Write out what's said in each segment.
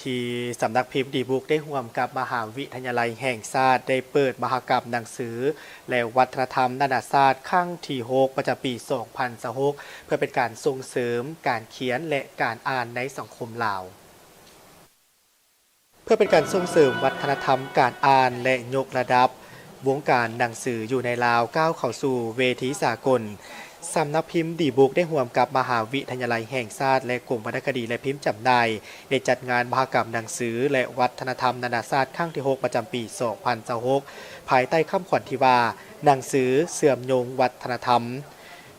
ທີ່ສຳນັກພິມດີບຸກໄດ້ຮ່ວມກັບມະຫາວິທະຍາໄລແຫ່ງຊາດ ໄດ້ເປີດມະຫະກຳໜັງສື ແລະ ວັດທະນະທຳນານາຊາດຄັ້ງທີຫົກ ປະຈຳປີສອງພັນຊາວຫົກ ເພື່ອເປັນການສົ່ງເສີມການຂຽນ ແລະ ການອ່ານໃນສັງຄົມລາວ. ເພື່ອເປັນການສົ່ງເສີມວັດທະນະທຳການອ່ານ ແລະ ຍົກລະດັບວົງການໜັງສືຢູ່ໃນລາວກ້າວເຂົ້າສູ່ເວທີສາກົນ, ສຳນັກພິມດີບຸກໄດ້ຮ່ວມກັບມະຫາວິທະຍາໄລແຫ່ງຊາດ ແລະ ກົມວັນນະຄະດີ ແລະ ພິມຈຳໜ່າຍ ໄດ້ຈັດງານມະຫະກຳໜັງສື ແລະ ວັດທະນະທຳນານາຊາດຄັ້ງທີຫົກ ປະຈຳປີສອງພັນຊາວຫົກ ພາຍໃຕ້ຄຳຂວັນທີ່ວ່າ ໜັງສືເຊື່ອມໂຍງວັດທະນະທຳ.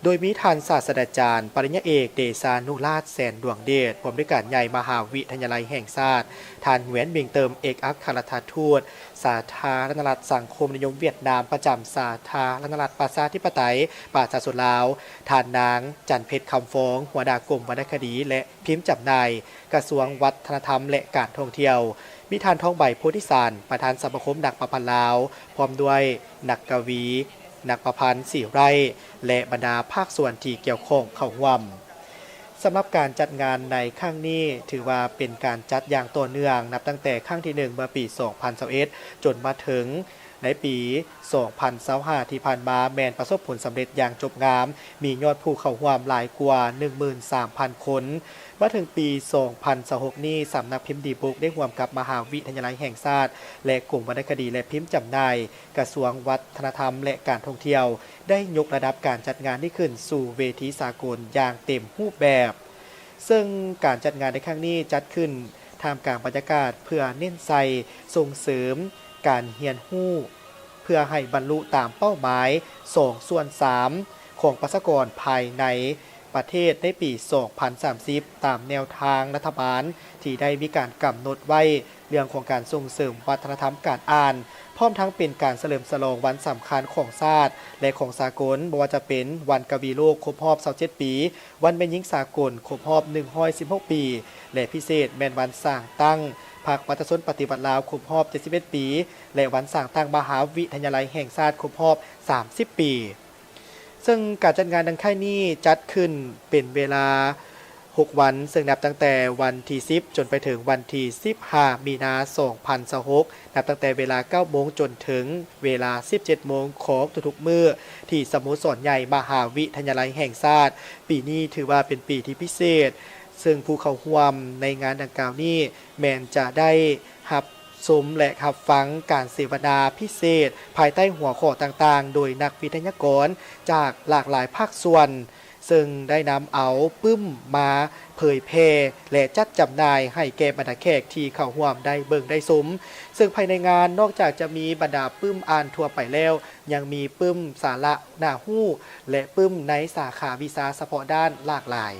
ໂດຍມີທ່ານສາດສະດາຈານ ປະລິນຍາເອກ ເດຊານຸລາດ ແສນດວງເດດ ຜູ້ອຳນວຍການໃຫຍ່ມະຫາວິທະຍາໄລແຫ່ງຊາດ, ທ່ານ ຫວຽນ ມິງເຕີມ ເອກອັກຄະລັດຖະທູດສາທາລະນະລັດສັງຄົມນິຍົມຫວຽດນາມ ປະຈຳສາທາລະນະລັດປະຊາທິປະໄຕປະຊາຊົນລາວ, ທ່ານນາງ ຈັນເພັດ ຄຳຟອງ ຫົວໜ້າກົມວັນນະຄະດີ ແລະ ພິມຈຳໜ່າຍ ກະຊວງວັດທະນະທຳ ແລະ ການທ່ອງທ່ຽວ, ມີທ່ານ ທອງໃບ ໂພທິສານ ປະທານສະມາຄົມນັກປະພັນລາວ, ພ້ອມດ້ວຍນັກກະວີ, ນັກປະພັນ ສີໄຣ ແລະ ບັນດາພາກສ່ວນທີ່ກ່ຽວຂ້ອງເຂົ້າຮ່ວມ. ສຳລັບການຈັດງານໃນຄັ້ງນີ້ ຖືວ່າເປັນການຈັດຢ່າງຕໍ່ເນື່ອງ ນັບຕັ້ງແຕ່ຄັ້ງທີໜຶ່ງ ເມື່ອປີສອງພັນຊາວເອັດ ຈົນມາເຖິງໃນປີສອງພັນຊາວຫ້າ ທີ່ຜ່ານມາ ແມ່ນປະສົບຜົນສຳເລັດຢ່າງຈົບງາມ, ມີຍອດຜູ້ເຂົ້າຮ່ວມຫຼາຍກວ່າໜຶ່ງໝື່ນສາມພັນຄົນ. ມາເຖິງປີສອງພັນຊາວຫົກນີ້, ສຳນັກພິມດີບຸກໄດ້ຮ່ວມກັບມະຫາວິທະຍາໄລແຫ່ງຊາດ ແລະ ກົມວັນນະຄະດີ ແລະ ພິມຈຳໜ່າຍ, ກະຊວງວັດທະນະທຳ ແລະ ການທ່ອງທ່ຽວ ໄດ້ຍົກລະດັບການຈັດງານນີ້ຂຶ້ນສູ່ເວທີສາກົນຢ່າງເຕັມຮູບແບບ. ເຊິ່ງການຈັດງານໃນຄັ້ງນີ້ຈັດຂຶ້ນທ່າມກາງບັນຍາກາດເພື່ອເນັ້ນໃສ່ສົ່ງເສີມການຮຽນຮູ້ ເພື່ອໃຫ້ບັນລຸຕາມເປົ້າໝາຍສອງສ່ວນສາມຂອງປະຊາກອນພາຍໃນປະເທດໃນປີສອງພັນສາມສິບ ຕາມແນວທາງລັດຖະບານທີ່ໄດ້ມີການກຳນົດໄວ້ ເລື່ອງຂອງການສົ່ງເສີມວັດທະນະທຳການອ່ານ, ພ້ອມທັງເປັນການສະເຫຼີມສະຫຼອງວັນສຳຄັນຂອງຊາດ ແລະ ຂອງສາກົນ, ບໍ່ວ່າຈະເປັນວັນກະວີໂລກຄົບຮອບຊາວເຈັດປີ, ວັນແມ່ຍິງສາກົນຄົບຮອບໜຶ່ງຮ້ອຍສິບຫົກປີ ແລະ ພິເສດແມ່ນວັນສ້າງຕັ້ງພັກປະຊາຊົນປະຕິວັດລາວຄົບຮອບເຈັດສິບເອັດປີ ແລະ ວັນສ້າງຕັ້ງມະຫາວິທະຍາໄລແຫ່ງຊາດຄົບຮອບສາມສິບປີ. ເຊິ່ງການຈັດງານດັ່ງກ່າວນີ້ຈັດຂຶ້ນເປັນເວລາຫົກວັນ, ເຊິ່ງນັບຕັ້ງແຕ່ວັນທີສິບ ຈົນໄປເຖິງວັນທີສິບຫ້າ ມີນາ ສອງພັນຊາວຫົກ, ນັບຕັ້ງແຕ່ເວລາເກົ້າໂມງຈົນເຖິງເວລາສິບເຈັດໂມງຂອງທຸກໆມື້ ທີ່ສະໂມສອນໃຫຍ່ມະຫາວິທະຍາໄລແຫ່ງຊາດ. ປີນີ້ຖືວ່າເປັນປີທີ່ພິເສດ, ເຊິ່ງຜູ້ເຂົ້າຮ່ວມໃນງານດັ່ງກ່າວນີ້ແມ່ນຈະໄດ້ຮັບ ຊົມ ແລະ ຮັບຟັງການເສວະນາພິເສດ ພາຍໃຕ້ຫົວຂໍ້ຕ່າງໆ ໂດຍນັກວິທະຍາກອນຈາກຫຼາກຫຼາຍພາກສ່ວນ, ເຊິ່ງໄດ້ນຳເອົາປຶ້ມມາເຜີຍແຜ່ ແລະ ຈັດຈຳໜ່າຍໃຫ້ແກ່ບັນດາແຂກທີ່ເຂົ້າຮ່ວມໄດ້ເບິ່ງໄດ້ຊົມ. ເຊິ່ງພາຍໃນງານນອກຈາກຈະມີບັນດາປຶ້ມອ່ານທົ່ວໄປແລ້ວ, ຍັງມີປຶ້ມສາລະໜ້າຮູ້ ແລະ ປຶ້ມໃນສາຂາວິຊາສະເພາະດ້ານຫຼາກຫຼາຍ.